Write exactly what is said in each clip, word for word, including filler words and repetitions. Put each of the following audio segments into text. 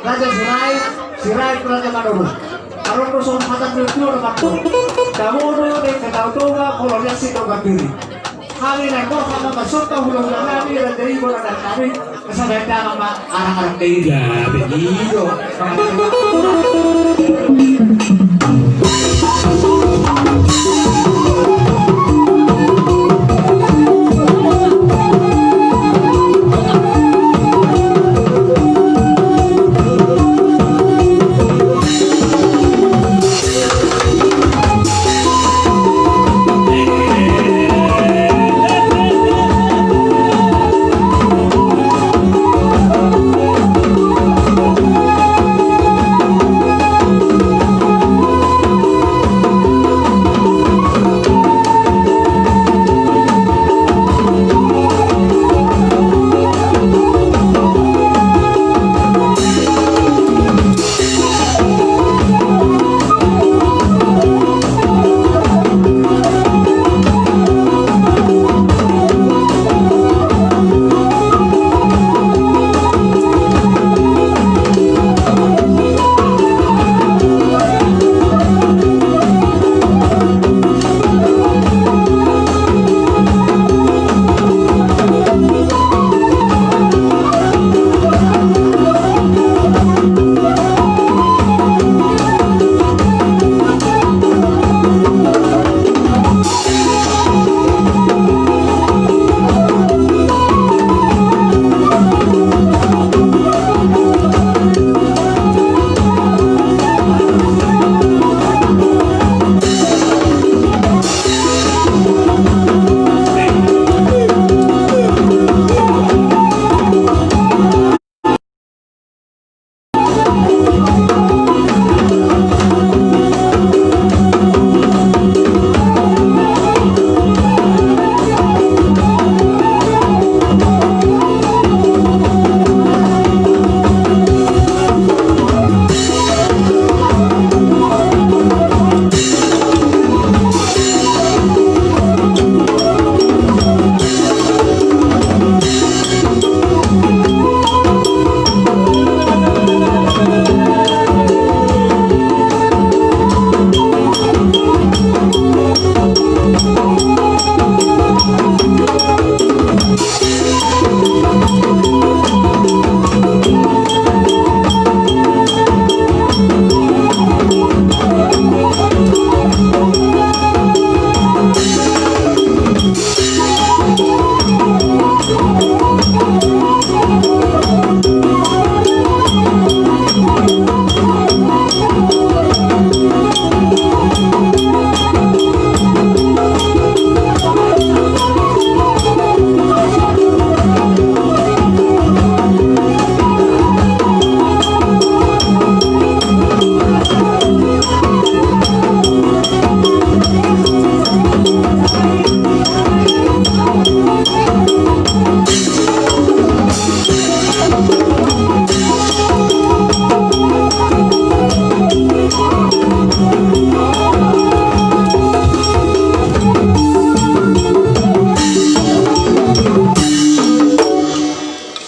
Raja Sirait, Sirait Raja Manurung. Adong do songon hata ni natuatua mandok: Tabo do dengke Tao Toba, molo liat si Toga Piri. Hami na ingkon hama masonta hulahula nami, raja i bona dan nami. Asa baen damang ma anak-anak dei. Gabe i do.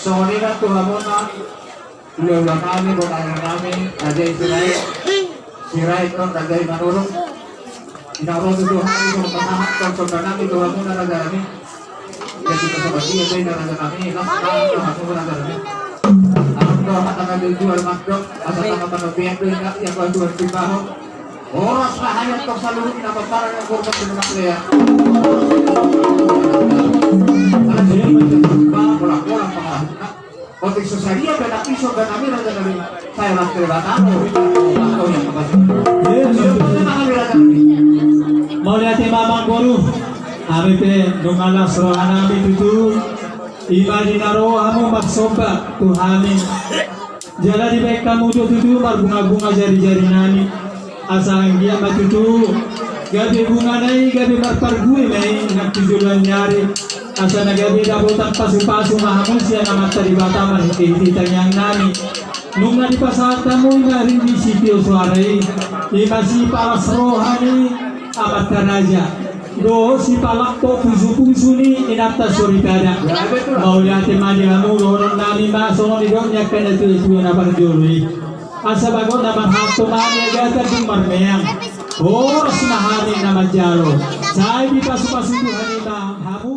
Songon i ma tu hamuna, hulahula nami, bona nami, raja i Sirait, Sirait dohot raja i Manurung. Inang ro tu Tuhan i songon pasahathon sonda nami tu hamuna raja nami. Jadi pasahathon dia tu inang raja nami, las ma tu hamuna raja nami. Adong do hata na tutu mandok, asa tanggapan obiak do inang, ia kau Tuhan Sipaho. Horas ma halianto saluhutna, paparan na korban tu na mangalean. Ala jadi macam bola-bola pangarahutna. Otik so sadia pe anak i sonda nami raja nami. Sai las Debata do. Mauliate ma amangboru. Hami pe nunga las roha nami tutu. Ima di na ro hamu marsomba tu hami. Jala dibaen hamu do tutu marbunga-bunga jari-jari nami. Asa anggiat ma tutu gabe bungana i, gabe marparbue ma i nang tu joloan ni ari. Asa na gabe dapotan pasu-pasu ma hamu sian Amanta Debata marhite-hite tangiang nami. Nunga dipasahat hamu i ma ringgit sitio soara i. Ima sipalas roha ni amanta raja dohot sipalampok pusu-pusu ni Inanta soripada. Mauliate ma di hamu, dohonon nami ma songon nidok ni angka na tuatua na parjolo i. Asa bagot na marhalto ma niagatan dung marmeang. Horas ma hami na manjalo. Sai dipasupasu Tuhan i ma hamu.